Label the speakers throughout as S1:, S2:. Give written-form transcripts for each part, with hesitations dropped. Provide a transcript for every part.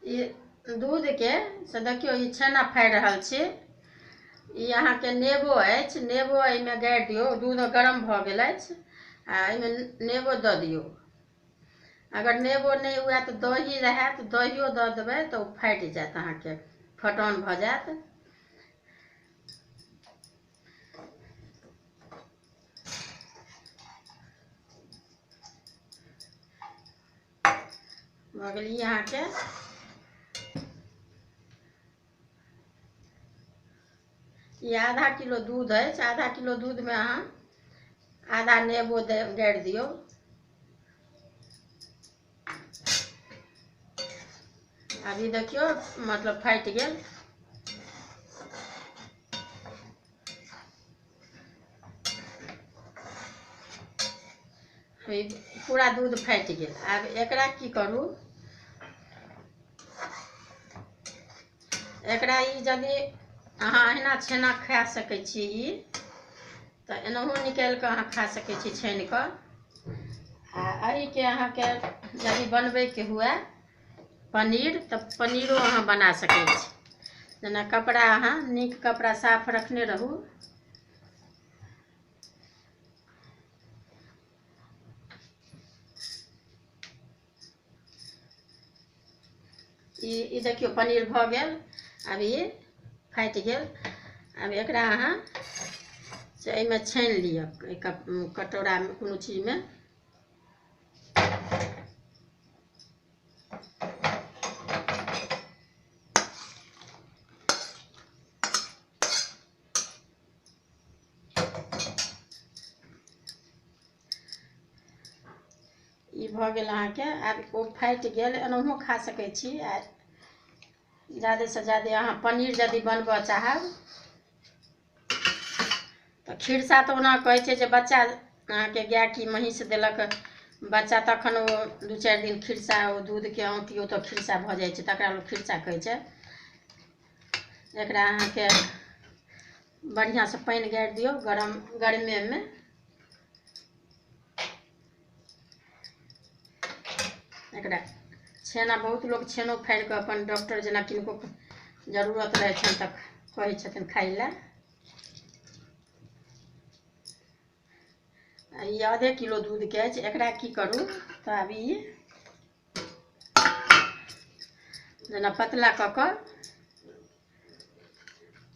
S1: ई दूध के से देखियौ ई छेना फाड़ि रहल छी। ई अहाँके नेबो अछि, नेबो एहिमे गाड़ि दियौ। दूध गरम भऽ गेल अछि आ एहिमे नेबो दऽ दियौ। अगर नेबो नहि हुए तऽ दही रहए तऽ दहियो दऽ देबै तऽ ओ फाटि जायत, अहाँके फटौन भऽ जायत। भऽ गेल ई अहाँके। ई आधा किलो दूध अछि, आधा किलो दूधमे अहाँ आधा नेबो गाड़ि दियौ। अभी देखियौ मतलब फाटि गेल। पूरा दूध फाटि गेल। आब एकरा की करू, एकरा ई यदि अहाँ अहिना छेना खा सकै छी ई तऽ एनाहु निकालि कऽ अहाँ खा सकै छी छानि कऽ। आ एहिके अहाँके यदि बनबैके हुए पनीर तऽ पनीरो अहाँ बना सकै छी। जेना कपड़ा अहाँ नीक कपड़ा साफ रखने रहू। ई देखियौ पनीर भऽ गेल। आब ई फाटि गेल। आब एकरा अहाँ से एहिमे छानि लिअ कटोरामे कोनो चीजमे। ई भऽ गेल अहाँके। आब ओ फाटि गेल, एनाहो खा सकै छी। आ जादेसँ जादे अहाँ पनीर यदि बनबऽ चाहब तऽ खिरसा तऽ ओना कहै छै जे बच्चा अहाँके गाय की महीँस देलक बच्चा, तखन ओ 2-4 दिन खिरसा ओ दूधके औंटियो तऽ खिरसा भऽ जाइ छै, तकरा लोक खिरसा कहै छै। एकरा अहाँके बढ़िआँसँ पानि गाड़ि दियौ गरम गरमेमे। एकरा छेना बहुत लोक छेनो फाड़ि कऽ अपन डॉक्टर जेना किनको जरूरत रहै छनि तऽ कहै छथिन खाइ लए। ई आधे किलो दूधके अछि। एकरा की करू तऽ आब ई जेना पतला कऽ कऽ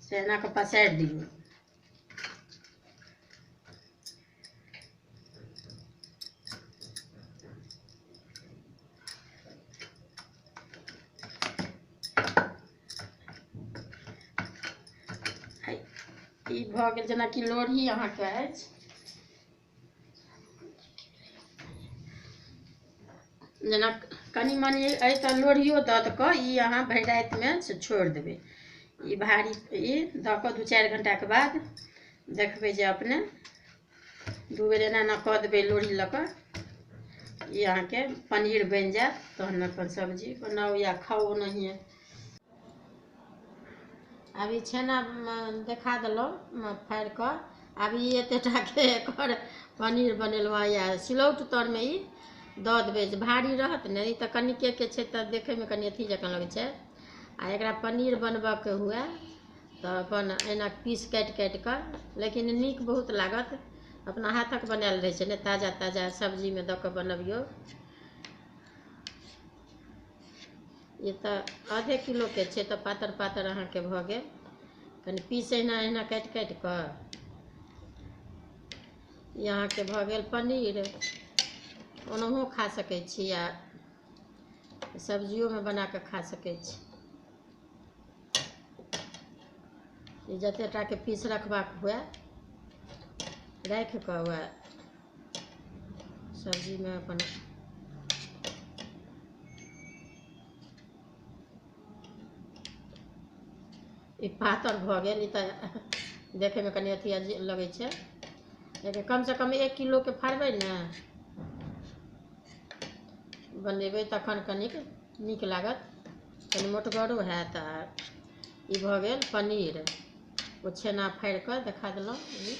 S1: से एना कऽ पसारि दियौ। ई भऽ गेल जेनाकि लोढ़ी अहाँके अछि। जेना कनि मनि अइ तऽ लोढ़ियो दऽ कऽ ई अहाँ भरि रातिमे से छोड़ि देबै। ई भारी ई दऽ कऽ 2-4 घंटाके बाद देखबै जे अपने 2 बेर एना एना कऽ देबै लोढ़ी लऽ कऽ, ई अहाँके पनीर बनि जायत। तहन अपन सब्जी बनाउ या खाउ ओनाहिए। आब ई छेना देखा देलहुँ फाड़ि कऽ। आब ई एते टाके एकर पनीर बनेलहुँ। या सिलौट तरमे ई दऽ देबै जे भारी रहत ने। ई तऽ कनिके के छै तऽ देखैमे कनि अथी जकाँ लगै छै। आ एकरा पनीर बनबऽके हुए तऽ अपन एना पीस काटि काटि कऽ, लेकिन नीक बहुत लागत। अपना हाथक बनायल रहै छै ने, ताजा ताजा सब्जीमे दऽ कऽ बनबियौ। ई तऽ आधे किलोके छै तऽ पातर पातर अहाँके भऽ गेल। कनि पीस एहिना एहिना काटि काटि कऽ ई अहाँके भऽ गेल पनीर। ओनाहो खा सकै छी आ सब्जियोमे बना कऽ खा सकै छी। ई जते टाके पीस रखबाक हुए राखि कऽ वएह सब्जीमे अपन ई पातर भऽ गेल। ई तऽ देखैमे कनि अथी लगै छै, लेकिन कमसँ कम 1 किलोके फाड़बै ने बनेबै तखन कनिक नीक लागत, कनि मोटगरो हैत। आ ई भऽ गेल पनीर। ओ छेना फाड़ि कऽ देखा देलहुँ। ई